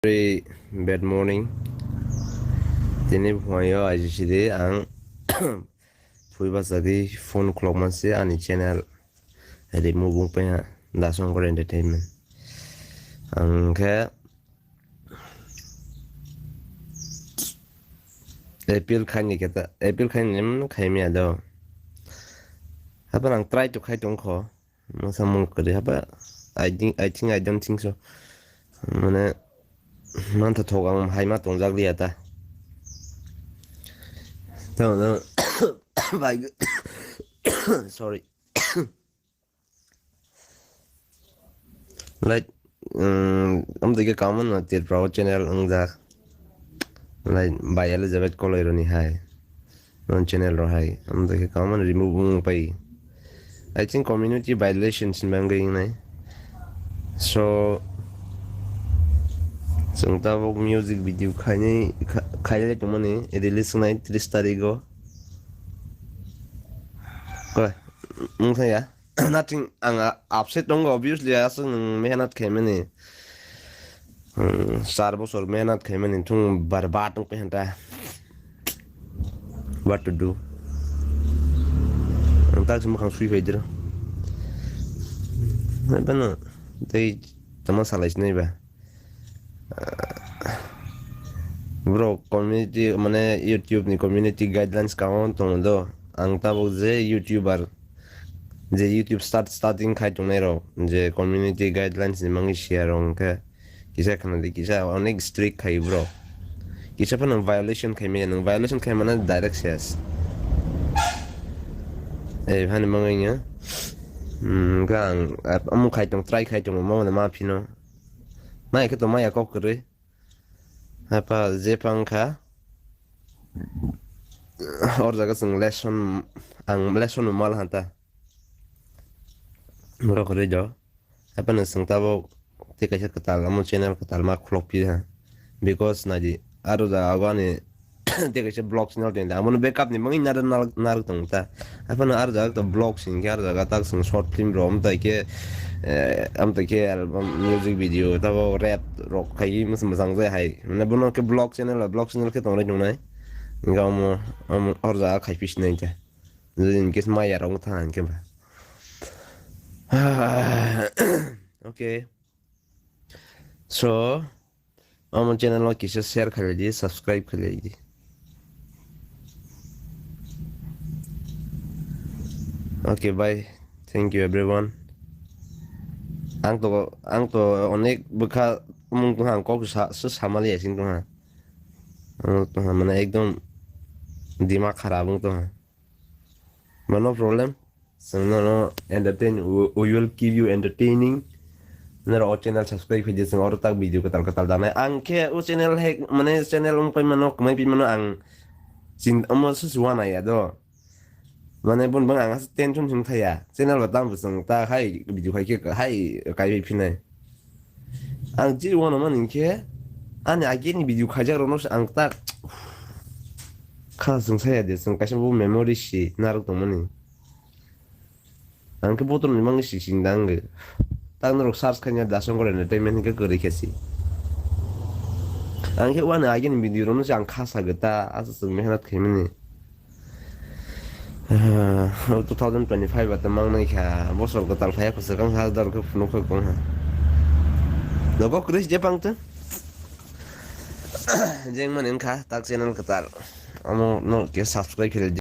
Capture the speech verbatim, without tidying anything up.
Very bad morning. Tini phuaio aisidi ang phui bachagwi phone khulokma se ani channel remove wngpai ha, Dasongkor Entertainment. Ang khe appeal khaini keta, appeal khaini khaimya do. Hapan ang try to khai tongkho. Masa mung kwrwi haba. I think, I think, I don't think so. Mane, mantha thok ang hai ma tongjak liya ta. Tamo, tamo. Bai, sorry. Like, um, amtwi khe common no Tripura o channel wngjak. Like, by Elizabeth Koloironi hai. Non channel ro hai. Amtwi khe common remove wng pai. I think community violation sin bang wngnai. So, chwng tabuk music video khainai, kha-, khailai tongmani, release wngnai tris tarigo. Koi, wng thaya? Nothing, ang a-, upset tongo, obviously, aswk nwng mehnat khaimani. Hmm, char bosor mehnat khaimani, thung barbat wng pai hanta. What to do? Ang tak se mwkhang sui phai diro. Hai bano, tei tama salai sinai ba. Bro, community, mane, YouTube ni community guidelines kaham tongo do. Ang tabuk je YouTuber, je YouTube start, starting khai tongnai rok, je community guidelines ni mangwi share rok hwnkhe kisa khna di, kisa onek strict khai bro. Kisa phano violation khai maya, nwng violation khai mana direct ses. Eh, hani mangwi nya. Hmm, hwnkhe ang, ah, omo khai tong, try khai tongo, omo ma phino. Maya khe to maya kok kwrwi. Hapa je pang kha. Or jaga chwng lesson, ang lesson mal hanta. Borok kwrwi do. Hapa no chwng tabuk tei kaisa kwtal, omo channel kwtal ma khulok phi ha. Because naidi, aro jaga ani tei kaisa vlog channel tong, amo no backup ni mangwi narwk, narwk, narwk tong ta. Aphano aro jaga to vlog sing khe, aro jaga tak sing short film rok, amtai khe, eh, amtai khe album, music video, tabo rap rok khai mwsang mwsang jai hai. Mane bono khe vlog channel, vlog channel khe tongnai tongnai. Hingkhe omo, omo aro jaga khai phi sinai khe. Jodi in case maya rok wng thang khe ba. Okay. So, omo channel o kisa share khailai di, subscribe khailai di. Okay, bye. Thank you everyone. Ang to, ang to onek bwkha mung tong ang kok sa, sa, samali asing tong ha. Ang tong ha, mane ekdom dimag kharab wng tong ha. Ma no problem. Chwng nono entertain, we, we will keep you entertaining. Noro o channel subscribe khaidi, chwng oro tak video kwtal kwtal danai. Ang khe o channel hack, mane channel wng pai mano, kwmai pai mano ang chin-, omo susi wana ya do. Mane bun bang ang tension sung thaya. Channel ba tang bwswng ta hai video khai khe hai kai phinai. Ang je wano mani khe ani ageni video khaijak rokno ang tak kha sung saya de, sung kaisa bo memory si narwk tongmani. Ang khe botor ni mangni si sing dang ge. Tak norok search khaina Dasongkor Entertainment hinkhe kwrwi khe si. Ang khe wani ageni video rokno se ang kha sa ge ta, asa sung mehnat khaimani. Ah, two thousand twenty-five ata mangnai kha, bosor kwtal phai kho swkang ha, dor khe phunuk khe kong ha. Nogo kwrwi je pang tong. Jeng mani wngkha tak channel kwtal. Omo no khe subscribe khe